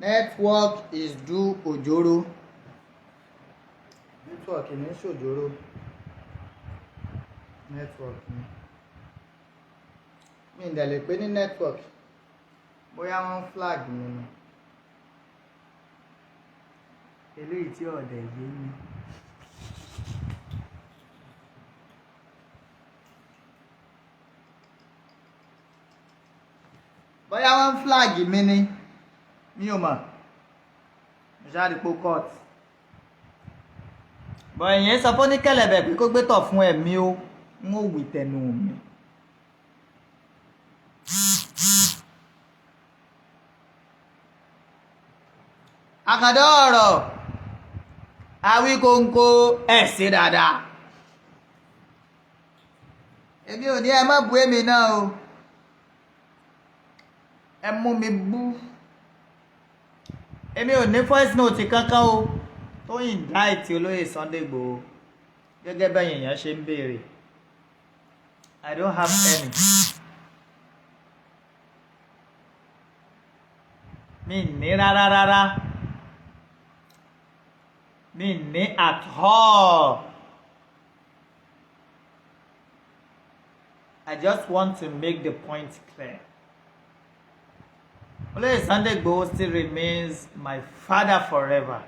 Network is do òjòrò. Network ní ṣòjòrò, network ni mi ì dẹ̀ lè pè ní network. Bóyá wọ́n flag mi ni, eléyìí tí ọ̀dẹ̀ yé mi. Bóyá wọ́n flag mi ni, mi ò mọ̀. Mo ṣáà rí pé court bọ̀. Ìyẹn sọ fún ní kẹlẹ̀bẹ̀ pé kó gbé tọ̀ fún ẹ̀mí o, n ó wí tẹnu mi. Àkàndá ọ̀rọ̀, Awíkóńkó, ẹ̀ ṣe dáadáa. Èmi ò ní ẹ má bu èmi náà o, ẹ mú mi bú. Èmi ò ní voice note kankan o tó indict olóyè Sunday Igboho gẹ́gẹ́ bẹ́yìn èèyàn ṣe ń béèrè. I don't have any. Mi ní rárá rárá, mi ní at all. I just want to make the point clear. Olóyè Sunday Igboho still remains my father forever.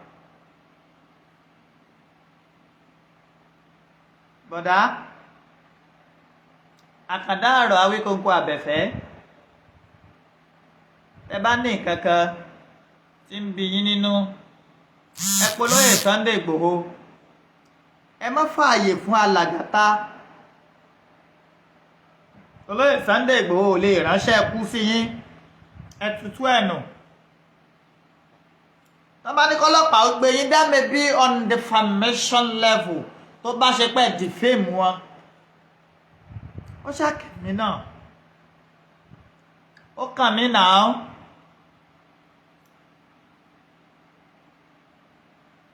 Bọ̀dá Àkàndá ọ̀rọ̀, Awíkóńkó Àbẹ̀fẹ́, ẹ bá ní nǹkan kan tí ń bí yín nínú, ẹ polóyè Sunday Igboho. Ẹ má fààyè fún alàgàtà. Olóyè Sunday Igboho ò lè ránṣẹ́ kú sí yín. Ẹ tutù ẹ̀ nù. Tó bá ní kọ́lọ́pàá ó gbé yín, that may be on defamation level, tó bá ṣe pé defame wọn. Ó ṣàkẹ́mi náà, ó kàn mí náà.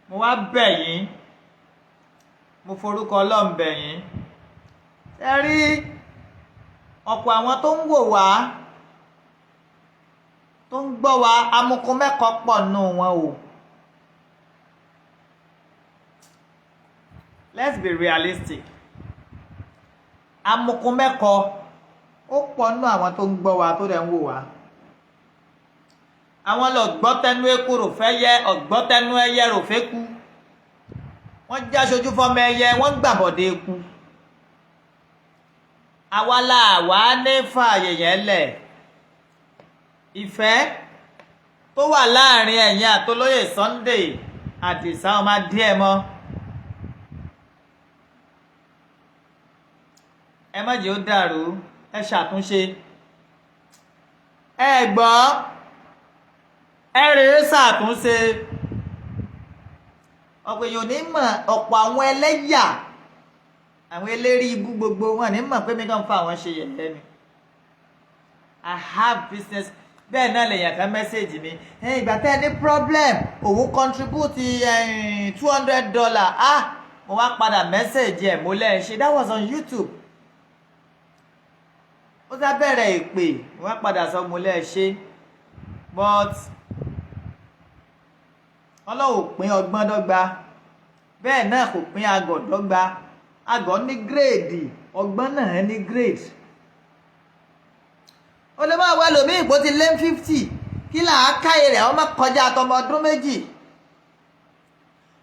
Mo wá bẹ̀ yín, mo forúkọ Ọlọ́run bẹ̀ yín. Ẹ rí ọ̀pọ̀ àwọn tó ń wò wá, tó ń gbọ́ wa, amukun mẹ́kọ̀ọ́ pọ̀ nù wọn o. Let's be realistic. Amukun mẹ́kọ̀ọ́ ó pọ̀ nù àwọn tó ń gbọ́ wa, tó dẹ̀ ń wò wá. Àwọn lọ gbọ́ tẹnu eku rò fẹ́ yẹ, ọ̀gbọ́ tẹnu ẹyẹ rò fẹ́ kú. Wọ́n já aṣojú fọmọ ẹyẹ, wọ́n gbàbọ̀dé eku. Àwa la wà ní fààyè yẹn lẹ̀. Ìfẹ́ tó wà láàrin ẹ̀yin àtolóyè Sunday Àdìsá ọmọ díẹ̀ mọ́, ẹ má jẹ́ ó dàrú. Ẹ ṣàtúnṣe, ẹ gbọ́, ẹ rèé ṣàtúnṣe. Ọ̀pọ̀ èèyàn ò ní mọ̀, ọ̀pọ̀ àwọn ẹlẹ́yà, àwọn eléré ibú gbogbo wọn ní mọ̀ pé mi kàn fa àwọn ṣe yẹ̀yẹ́ ni. I have business. Bẹ́ẹ̀ náà lèèyàn kan message mi, ìgbà tẹ́ ẹ ní problem, òun contribute $200. Ah, mo wá padà message ẹ̀, mo lẹ́ ṣe. That was on YouTube. Ó sá bẹ̀rẹ̀ ìpè, mo wá padà sọ, mo lẹ́ ṣe, but Ọlọ́run ò pín ọgbọ́n dọ́gba, bẹ́ẹ̀ náà kò pín agọ̀ dọ́gba. Agọ̀ ní grade, ọgbọ́n náà ní grade. Ó lè máa wá lòmí ìpò ti lé 50, kí làákàyè rẹ̀ ọmọ kọjá àtọmọ ọdún 2.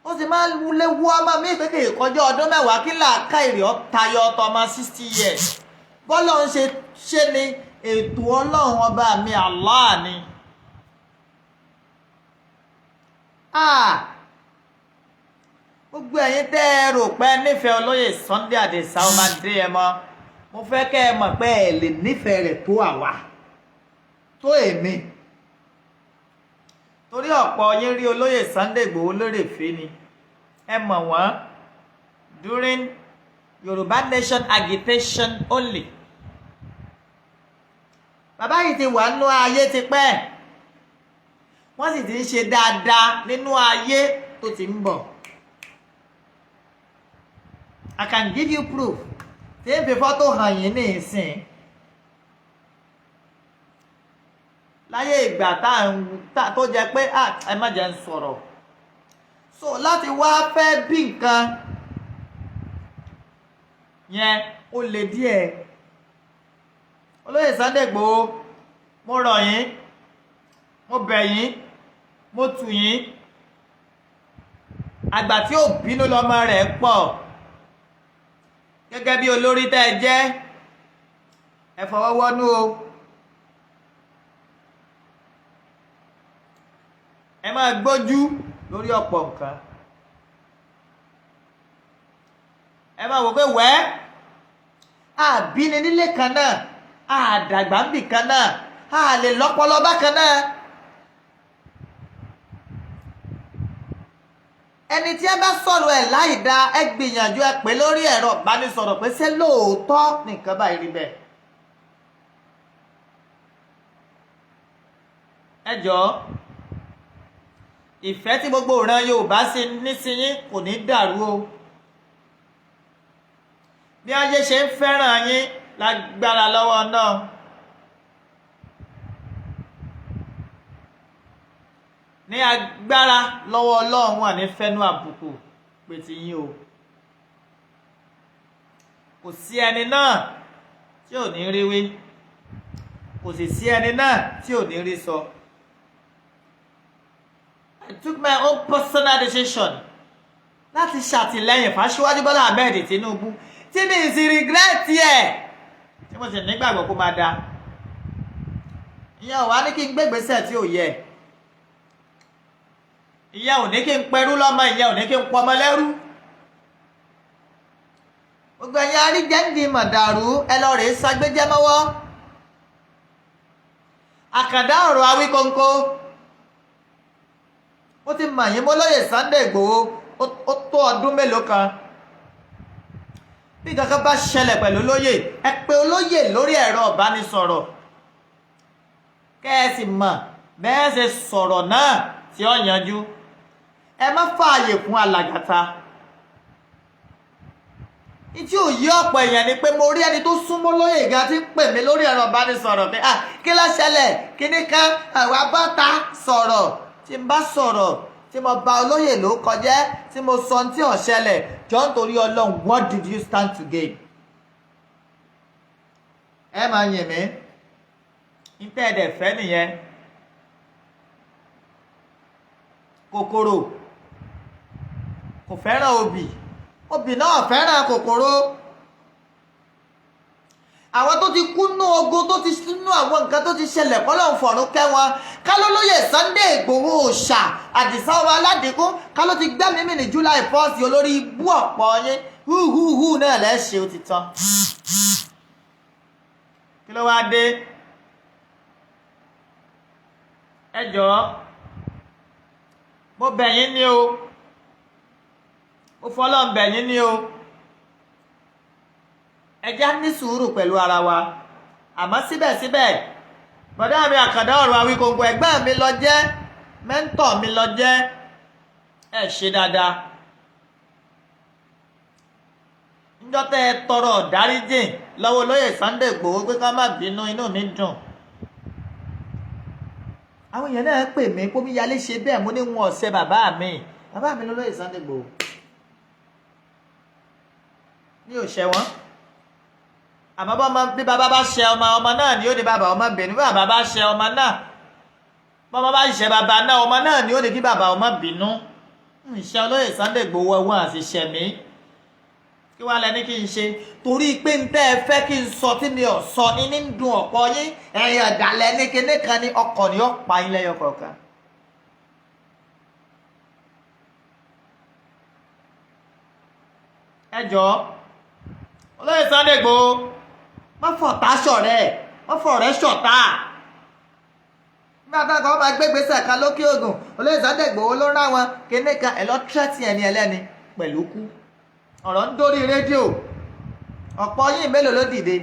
Ó sì máa lè wú ọmọ mi pé kì í kọjá ọdún 10, kí làákàyè rẹ̀ ó tayọ ọtọmọ 60 years. Bọ́lá ń ṣe ṣe ni ètò Ọlọ́run ọba mi Allah ni. Ah, gbogbo ẹ̀yin tẹ́ ẹ rò pé nífẹ̀ẹ́ olóyè Sunday Adisa ọmọ adé ẹ mọ́, mo fẹ́ kẹ́ ẹ mọ̀ pé ẹ lè nífẹ̀ẹ́ rẹ̀ tó àwa, tó èmi, torí ọ̀pọ̀ yín rí olóyè Sunday Igboho lórèfé ni. Ẹ mọ̀ wọ́n during Yorùbá Nation agitation only. Bàbá yìí ti wà nínú ayé tipẹ́, wọ́n sì ti ń ṣe dáadáa nínú ayé tó ti ń bọ̀. I can give you proof tí ń fi fọ́tò hàn yín ní ìsìn. Láyé ìgbà tá à ń tó jẹ́ pé ẹ má jẹ́ ń sọ̀rọ̀, so láti wá fẹ́ bí nǹkan yẹn, ó le díẹ̀. Olóyè Sunday Igboho, mo rọ̀ yín, mo bẹ̀ yín, mo tù yín. Àgbà tí ò bínú lọ́mọ rẹ̀ pọ̀. Gẹ́gẹ́ bí olórí tẹ́ ẹ jẹ́, ẹ fọwọ́ wọ́nú o. Ẹ máa gbójú lórí ọ̀pọ̀ nǹkan. Ẹ máa wò pé wẹ́ àbíni nílé kan náà, àdàgbà ń bì kan náà, a lè lọ́pọlọ bákan náà. Ẹni tí ẹ bá sọ̀rọ̀ ẹ̀ láì da, ẹ gbìyànjú, ẹ pè lórí ẹ̀rọ ìbánisọ̀rọ̀ pé ṣé lóòótọ́ nìkan báyìí rí bẹ́ẹ̀. Ẹ jọ̀ọ́, ìfẹ́ tí gbogbo ìran Yorùbá sí ní sí yín kò ní dàrú o. Bí ayé ṣe ń fẹ́ràn yín lágbára lọ́wọ́ náà, ní agbára lọ́wọ́ Ọlọ́run, wà ní fẹ́nu àbùkù pé ti yín o. Kò sí ẹni náà tí ò ní rí wí, kò sì sí ẹni náà tí ò ní rí sọ. I took my own personal decision láti ṣàtìlẹ́yìn fáṣíwájú Bọ́lá Ahmed Tinubu, tí mi sì regret ẹ̀, tí mo sì nígbàgbọ́ kó máa da. Ìyẹn ò wá ní kí n gbégbèsè tí ò yẹ, ìyẹn ò ní kí n pẹrú lọ́mọ, ìyẹn ò ní kí n pọmọ lẹ́rú. Gbogbo ẹ̀yin aríjẹ́ǹdì mọ̀dàrú, ẹ lọ rèé sagbéjẹ́ mọ́wọ́. Àkàndá ọ̀rọ̀ Awíkóńkó, ó ti mọ̀ yín mọ́lóyè Sunday Igboho, ó tó ọdún mélòó kan. Bí kankan bá ṣẹlẹ̀ pẹ̀lú olóyè, ẹ pè olóyè lórí ẹ̀rọ ìbánisọ̀rọ̀, kẹ́ ẹ sì mọ̀ bẹ́ẹ̀ ṣe sọ̀rọ̀ náà tí ó yanjú. Ẹ má fààyè fún alàgàtà. Tí ò yí ọ̀pọ̀ èèyàn ni pé mo rí ẹni tó súnmọ́ lóyè gan tí ń pè mí lórí ẹ̀rọ ìbánisọ̀rọ̀ pé, "Ah, kí ló ṣẹlẹ̀?" Kíní kan àwa bá ta sọ̀rọ̀, tí n bá sọ̀rọ̀ tí mo ba olóyè ló kọjá, tí mo sọ tí ò ṣẹlẹ̀, jọ ń torí Ọlọ́run, what did you stand to gain? Ẹ máa yìn mí, níta ẹ̀dẹ̀ fẹ́ nìyẹn. Kòkòrò kò fẹ́ràn obì, obì náà fẹ́ràn kòkòrò. Àwọn tó ti kú nú ogun, tó ti nú àwọn nǹkan tó ti ṣẹlẹ̀, kọ́ lóun fọ̀run kẹ́ wọn. Ká ló lóye Sunday Igboho Òòṣà Àdìsá ọmọ Aládìkún, ká ló ti gbẹ́mìí mì ní July 1st, olórí ibú ọ̀pọ̀ yín húhúhú náà lẹ́ṣẹ̀, ó ti tán. Kí ló wáá dé? Ẹ jọ̀ọ́, mo bẹ̀ yín ní o, mo fọlọ́n bẹ̀ yín ní o. Ẹ já ní sùúrù pẹ̀lú ara wa. Àmọ́ síbẹ̀síbẹ̀, bọ̀dá mi Àkàndá ọ̀rọ̀ Awíkonko, ẹ̀gbọ́n mi lọ jẹ́, mentor mi lọ jẹ́, ẹ ṣe dáadáa. Níjọ́ tẹ́ ẹ tọrọ dáríjìn lọ́wọ́ olóyè Sunday Igboho pé ká má bínú, inú mi dùn. Àwọn èèyàn náà pè mí kó mi yálé ṣe bẹ́ẹ̀. Mo ní wọn ọ̀sẹ̀ bàbá mi, bàbá mi lọ́lọ́yè Sunday Igboho, mi ò ṣẹ̀ wọ́n. Àmọ́ bọ́mọ bí bàbá bá ṣe ọmọ, ọmọ náà ni ó ní bàbá ọmọ bínú. Bí bàbá bá ṣe ọmọ náà, bọ́mọ bá ṣe bàbá náà, ọmọ náà ni ó ní kí bàbá ọmọ bínú. Ìṣe olóyè Sunday Igboho ẹ̀wọ̀n àti ṣẹ̀mí, kí wàá lẹ ní kí n ṣe? Torí pé n tẹ́ ẹ fẹ́ kí n sọ tí mi ò sọ ní ní dùn ọ̀pọ̀ yín. Ẹ̀yin ọ̀dàlẹ̀ ní kinní kan ní ọkọ̀ ní ọ̀pá yín lẹ́yọ kọ̀ọ̀kan. Ẹ jọ̀ọ́, olóyè Sunday Igboho, má fọ̀tá ṣọ̀rẹ́, má fọ̀rẹ́ ṣọ̀tá. Nígbà táwọn kan máa gbégbèsè kan lókè ògùn, olóyè Sunday Igboho ló rán wọn kinní kan, ẹ̀ lọ tírẹ́tì ẹni ẹlẹ́ni pẹ̀lú kú. Ọ̀rọ̀ ń dórí rédíò, ọ̀pọ̀ yín mélòó ló dìde?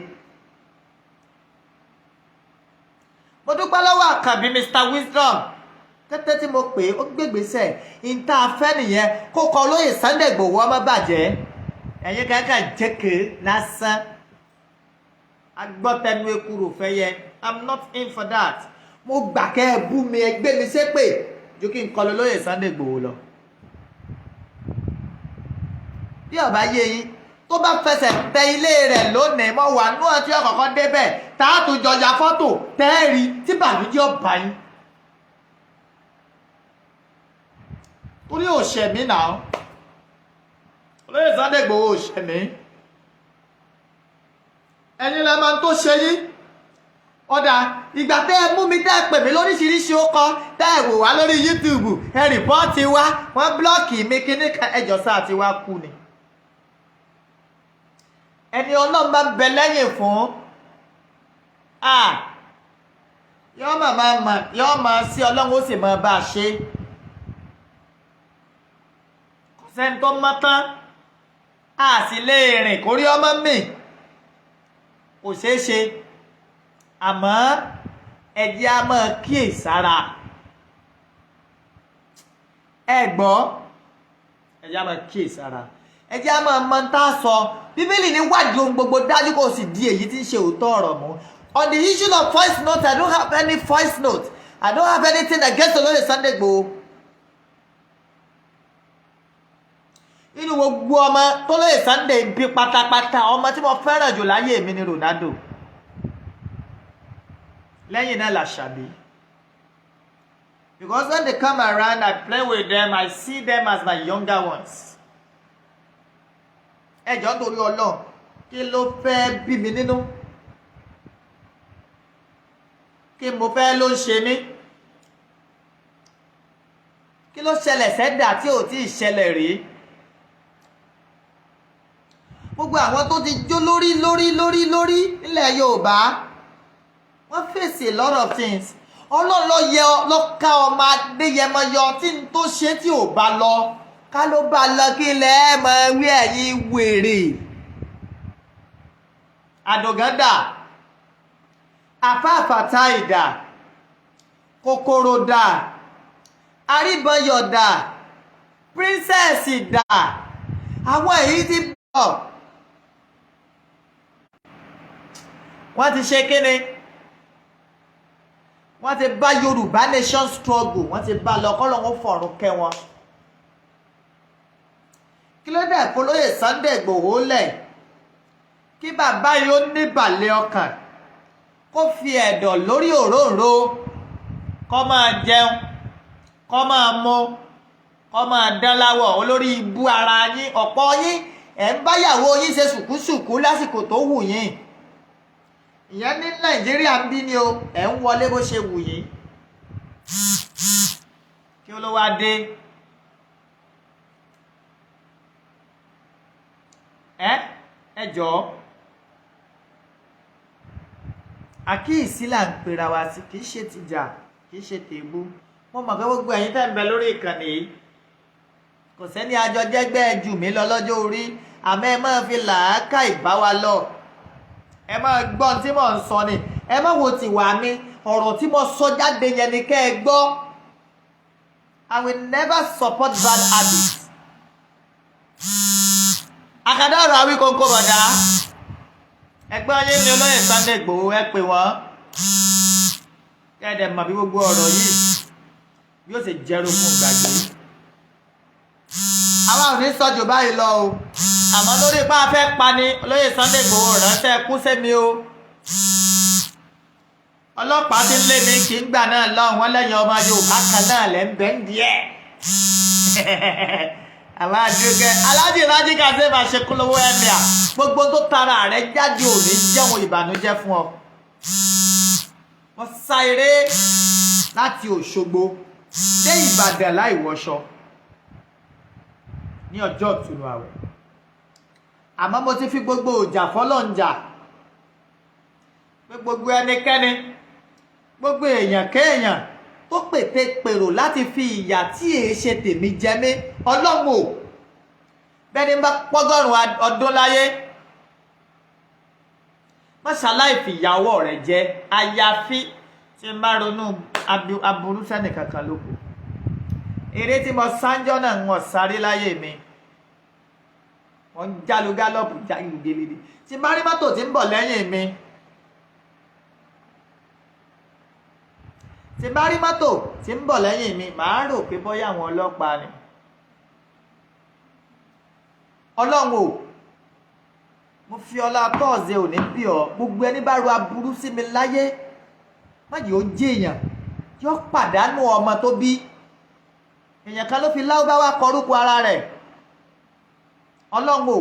Mo dúpẹ́ lọ́wọ́ Àkànbí Mr Wisdom. Kété tí mo pè é, ó gbégbèsè. Ìta afẹ́ nìyẹn, kó kọ olóyè Sunday Igboho ọmọ bàjẹ́. Ẹ̀yin kankan jẹ́kẹ̀ lásán, agbọ́tẹnu ekuru fẹ́ yẹ. I'm not in for that. Mo gbà kẹ́ ẹ bú mi, ẹ gbé mi ṣépè, ju kí n kọlu olóyè Sunday Igboho lọ. Bí ọba yé yín, tó bá fẹsẹ̀ tẹ ilé rẹ̀ lónìí, mọ́ wà nú ọtí ọ̀kọ̀ọ̀kan débẹ̀ tá a tún jọ ya fọ́tò tẹ́ẹ̀rí tí bàlújẹ́ ọba yín. Torí òṣèmí náà, olóyè Sunday Igboho òṣèmí, ẹ̀yin lẹ máa ń tó ṣe yín. Ọ̀dà ìgbà tẹ́ ẹ mú mi, tẹ́ ẹ pè mí lóríṣiríṣi ó kọ, tẹ́ ẹ wò wá lórí YouTube, ẹ report wá, wọ́n block mi kíní kan, ẹjọ́ sáà ti wá kú ni. Ẹni Ọlọ́run bá ń bẹ lẹ́yìn fún yọ́ọ́ máa yọ́ọ́ máa sí Ọlọ́run, ó sì máa bá a ṣe. Kò sẹ́ni tó mọ́ tán, a sì lè rìn kórí ọmọ mi, kò ṣeé ṣe. Àmọ́ ẹ jẹ́ á máa kíyèsára. Ẹ gbọ́, ẹ jẹ́ á máa kíyèsára, ẹ jẹ́ á máa mọ tá a sọ. Bíbélì ní wádìí ohun gbogbo dájú, kó o sì di èyí tí ń ṣe òótọ́ ọ̀rọ̀ mú. On the issue of voice note, I don't have any voice note. I don't have anything against Olóyè Sunday Igboho. Nínú gbogbo ọmọ tó lóye Sunday bí pátápátá, ọmọ tí mo fẹ́ràn jù láyé mi ni Ronaldo, lẹ́yìn náà làṣàbí, because when they come around, I play with them. I see them as my younger ones. Ẹ jọ̀ọ́, nítorí Ọlọ́run, kí ló fẹ́ bí mi nínú? Kí mo fẹ́ ló ń ṣe mí? Kí ló ṣẹlẹ̀ sẹ́dà tí ò tí ì ṣẹlẹ̀ rí? Gbogbo àwọn tó ti jó lórí lórí lórí lórí nílẹ̀ Yorùbá, wọ́n face a lot of things. Ọlọ́run ló yẹ ló ká ọmọ Adéyẹmọ yọ tí n tó ṣe tí ò bá lọ. Ká ló bá lọ, kí lẹ́ ẹ mọ wí, ẹ̀yin wèrè? Àdògán dà, àfáàfàtà ìdà, kòkòrò dà, àríbọyọ̀ dà, princess dà, àwọn èyí tí bọ̀ wọ́n ti ṣe kíni, wọ́n ti bá Yorùbá nation struggle, wọ́n ti bá lọ, kọ́ lọ́wọ́ fọ̀run kẹ́ wọn. Kí ló dé fọlọ́yè Sunday Igboho lẹ̀ kí bàbá yìí ó níbàlẹ̀ ọkàn, kó fi ẹ̀dọ̀ lórí òróǹro, kó máa jẹun, kó máa mu, kó máa dán láwọ̀? Olórí ibú ara yín, ọ̀pọ̀ yín, ẹ̀ ń báyàwó yín ṣe ṣùkúṣùkú lásìkò tó wù yín. Ìyẹn ní Nàìjíríà ń bí ni o, ẹ̀ ń wọlé bó ṣe wù yín. Kí ló wá dé? Ẹ jọ̀ọ́, àkíyèsí là ń pera wa sí, kì í ṣe tìjà, kì í ṣe tèébú. Mo mọ̀ pé gbogbo ẹ̀yin tẹ́ ń bẹ lórí ìkànnì yìí, kò sẹ́ni àjọjẹ́gbẹ́ jù mí lọ lọ́jọ́ orí, àmọ́ ẹ máa fi làákà ìbá wa lọ. Ẹ máa gbọ́ ohun tí mò ń sọ ni, ẹ má wo tìwà mi. Ọ̀rọ̀ tí mo sọ jáde yẹn ni kẹ́ ẹ gbọ́. I will never support bad habits. Àkàndá ọ̀rọ̀ Awíkonko bọ̀dá, ẹgbẹ́ yín ni olóyè Sunday Igboho, ẹ pè wọ́n kẹ́ẹ̀dẹ̀ mọ̀ bí gbogbo ọ̀rọ̀ yìí bí ó ṣe jẹ́rú fún gbàgbé. Àwa ò ní sọ jù báyìí lọ o, àmọ́ lórí ipá fẹ́ pani olóyè Sunday Igboho ránṣẹ́ kú sẹ́mi o. Ọlọ́pàá ti ń lé mi kì í gbà náà lọ́hùn wọn lẹ́yìn ọmọ Yorùbá kan náà lẹ́ ń bẹ́ ń díẹ̀. Àwọn àdúgbò Aláàjì Rájí Kazeem Àṣekúnlówó Emir, gbogbo tó tara rẹ̀ jáde ò ní jẹun ìbànújẹ́ fún ọ. Wọ́n sá eré láti Òṣogbo dé Ìbàdàn láì wọṣọ ní ọjọ́ ìtùnú àwẹ̀, àmọ́ mo ti fi gbogbo ìjà fọlọ́njà pé gbogbo ẹnikẹ́ni, gbogbo èèyàn kéèyàn tó pète pèrò láti fi ìyà tí èé ṣe tèmi jẹ mí, Ọlọ́run ò bẹ́ẹ̀ ni bá pọ́gọ́rùn ọdún láyé, má ṣaláì fìyà ọwọ́ rẹ̀ jẹ, àyàfi tí n bá ronú aburú sẹ́nì kankan lóko. Eré tí mo sáńjọ́ náà ń wọ̀n sáré láyé mi, wọ́n ń jálu gálọ́ọ̀pù jálu gelede tí n bá rí mọ́tò tí ń bọ̀ lẹ́yìn mi. Tí bá rí mọ́tò tí ń bọ̀ lẹ́yìn mi, màá rò pé bóyá àwọn ọlọ́pàá ni. Ọlọ́run o, mo fi ọlá tọ́ọ̀sẹ̀ òní bí ọ. Gbogbo ẹni bá ro aburú sí mi láyé, má jẹ́ ó jẹ́ èèyàn, yóò pàdánù ọmọ tó bí. Èèyàn kan ló fi láwùbáwá kọrúkọ ara rẹ̀. Ọlọ́run o,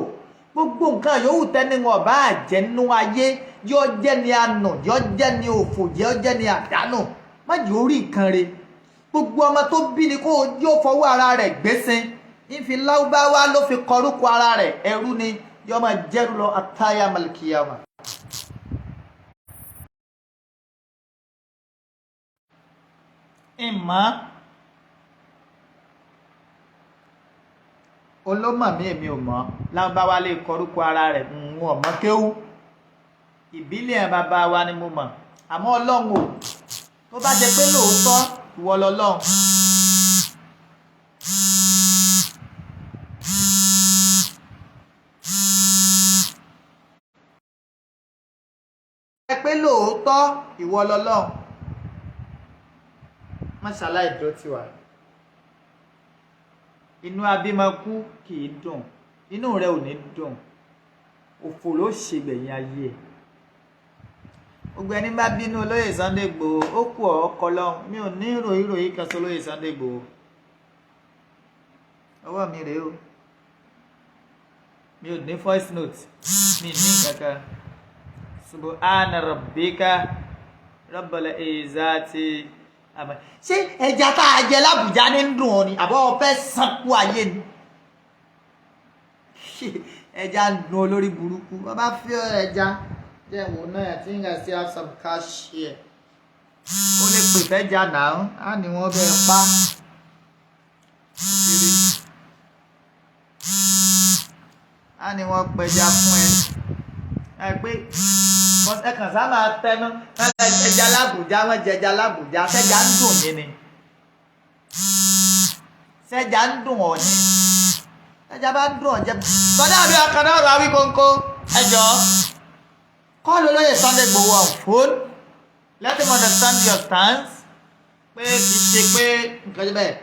gbogbo nǹkan yòówù tẹ́ni wọn bá jẹ́ nínú ayé, yóò jẹ́ ní àánú, yóò jẹ́ ní òfò, yóò jẹ́ ní àdánù, má jẹ́ orí nǹkan re. Gbogbo ọmọ tó bí ni kó yóò fọwọ́ ara rẹ̀ gbèsè. Ń fi láwùbáwá ló fi kọrúkọ ara rẹ̀. Ẹrú ni yóò máa jẹ́rú lọ àtàyà malkiyama. Ìmọ̀ olómọ̀ mi, èmi ò mọ̀ láwùbáwá lè kọrúkọ ara rẹ̀. Ń ọmọ kéwú ìbílẹ̀ bàbá wa ni mo mọ̀. Àmọ́ Ọlọ́run o, tó bá jẹ́ pé lóòótọ́ ìwọ lọ́lọ́run, jẹ́ pé lóòótọ́ ìwọ lọ́lọ́run, má ṣàlàyé dúró tiwa. Inú abímọ kú kì í dùn. Inú rẹ ò ní dùn, òfò ló ṣe gbẹ̀yìn ayé ẹ̀. Gbogbo ẹni bá bínú olóyè Sunday Igboho, ó kù ọ́ ọkọ lọ́hùn. Mi ò ní ròyìn ròyìn kan sí olóyè Sunday Igboho. Ọwọ́ mi rèé o, mi ò ní voice note, mi ní nǹkan kan. Subhana rabbika rabbil izzati àmọ́ ṣé ẹja tá a jẹ lábùjá ní ń dùn ọ ni, àbọ̀ fẹ́ sanku ayé ni? Ẹja ń dùn olórí burúkú. Wọ́n bá fi ẹja jẹ́ wò náà. I think I still have some cash here. Ó lè pè fẹ́jà náà, á ní wọ́n bẹ́ẹ̀ pa kiri, á ní wọ́n pẹja fún ẹ. Ẹ pé ẹ kàn sá máa tẹnu ẹja lábùjá, wọ́n jẹja lábùjá. Sẹ́jà ń dùn mí ni? Sẹ́jà ń dùn ọ́ ni? Ẹja bá ń dùn ọ́ jẹ bọ́dá àbí ọkàn náà rọ awí kónkó. Ẹ jọ, call olóyè Sunday Igboho on phone, let him understand your stance, pé kì í ṣe pé nǹkan jẹ́ bẹ́ẹ̀.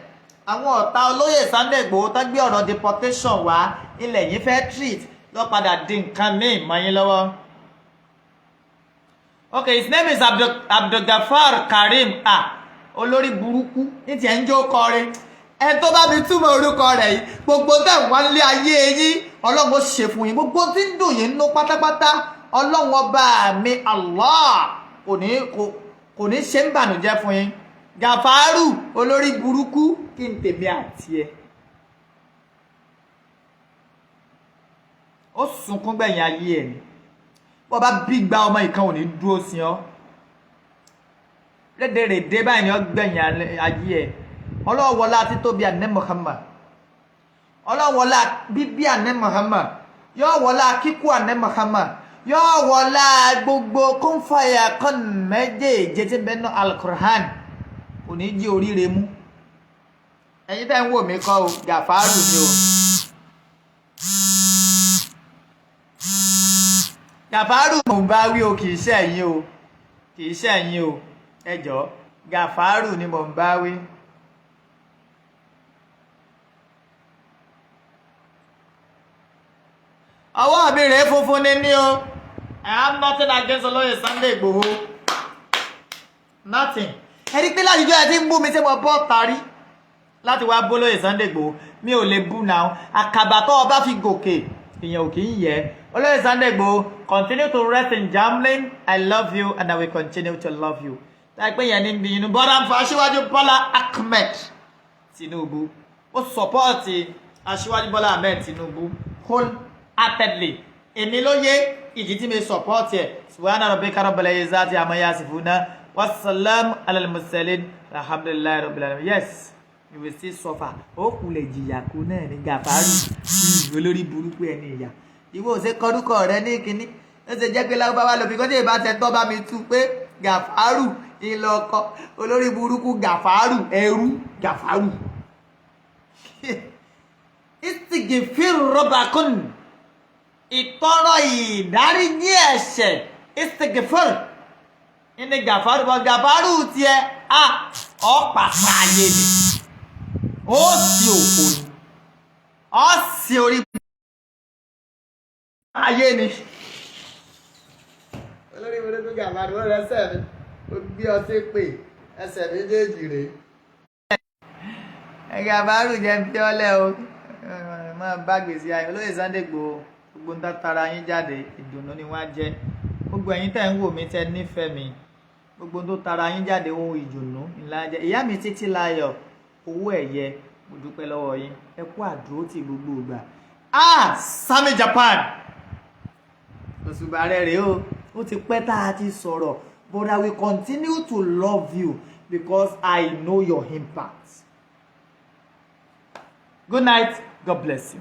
Àwọn ọ̀tá olóyè Sunday Igboho tó gbé ọ̀rọ̀ deportation wá ilẹ̀ yìí fẹ́ treat lọ padà di nǹkan míì mọ́ yín lọ́wọ́. Okay, his name is Abdulgafar Karim. Ah, olórí burúkú ní tiẹ̀ ń jó kọrin. Ẹ tó bá mi túmọ̀ orúkọ rẹ̀ yìí, gbogbo tẹ̀ wá nílé ayé yín, Ọlọ́run ó ṣe fún yín. Gbogbo tí ń dùn yín nínú pátápátá, Ọlọ́run ọba mi Allah kò ní ṣe ń bànújẹ́ fún yín. Gàfárù olórí burúkú, kí n tèmi àti ẹ. Ó sunkún gbẹ̀yìn ayé ẹ̀ ni. Bó bá bí gba ọmọ ìkan ò ní dúró sí ọ. Rédèrèdè báyìí ni ó gbẹ̀yìn ayé ẹ̀. Ọlọ́wọ́lá títóbi àná Muhammad, ọlọ́wọ́lá bíbí àná Muhammad, yóò wọlá kíkú àná Muhammad, yóò wọlá gbogbo kúnfàyà kan méjèèjì tí ń bẹ nínú Alukur'an, kò ní jí oríire mú. Ẹ̀yin tẹ́ ń wò mí kọ́ o, Gàfárù ni o. Gàfárù mò ń bá wí o, kì í ṣe ẹ̀yin o, kì í ṣe ẹ̀yin o. Ẹ jọ̀ọ́, Gàfárù ni mò ń bá wí. Ọwọ́ mi rèé, funfun ní ní o. I have nothing against olóyè Sunday Igboho, nothing. Ẹni pé látijọ́ ẹ ti ń bú mi tí mo bọ́ tarí láti wá bó lóyè Sunday Igboho, mi ò lè bú náà. Àkàbà tó o bá fi gòkè, ìyẹn ò kì í yẹ. Olóyè Sunday Igboho, continue to rest in Germany. I love you and I will continue to love you. Táyì pé yẹn ní bí inú bọ́dà ń fa Aṣíwájú Bọ́lá Ahmed Tinubu, ó support Aṣíwájú Bọ́lá Ahmed Tinubu wholeheartedly. Èmi ló yé ìdí tí mi support ẹ̀. Subhana rabbika rabbil izzati amma yasifuna, wassalam alal mursalin, alhamdulillahi rabbil alamin. Yes, you will still suffer. Ó kulẹ̀ jìyà kú náà ní Gàfárù olórí burúkú ẹni ìyà. Ìwọ ò ṣe kọrúkọ rẹ ní kínní, ó ṣe jẹ́ pé lágbáwá lóbi kó tèè bá tẹ tọ́ bá mi tú pé Gàfárù ìlọkọ olórí burúkú Gàfárù ẹrú Gàfárù. Istigifir rọbàkún, ìtọrọ ìdáríjì ẹ̀ṣẹ̀, istigifir ní Gàfárù bọ. Gàfárù tiẹ̀ Ah, ọ̀pàpà ayé ni, ó sì òfò ni, ó sì orí ayé ni. Olórí burúkú Gàmbàrí, ó rẹsẹ̀ mi, ó gbé ọtí pè ẹsẹ̀ méjèèjì rèé. Gàmbàrú jẹ́ fi ọ́lẹ̀ o, máa bá gbèsè ayé. Olóyè Sunday Igboho, gbogbo ń tara yín jáde, ìdùnnú ni wọ́n á jẹ́. Gbogbo ẹ̀yin tẹ́ ń wò mí, tẹ́ nífẹ̀ẹ́ mi, gbogbo tó tara yín jáde, ohun ìdùnnú ńlá jẹ́. Ìyá mi Títí Láyọ̀ Owó Ẹ̀yẹ, mo dúpẹ́ lọ́wọ́ yín, ẹ kú àdúró tì gbogbo ìgbà. Ah, Sami Japan, òṣùbà rẹ̀ rèé o. Ó ti pẹ́ tá a ti sọ̀rọ̀, but I will continue to love you because I know your impact. Good night. God bless you.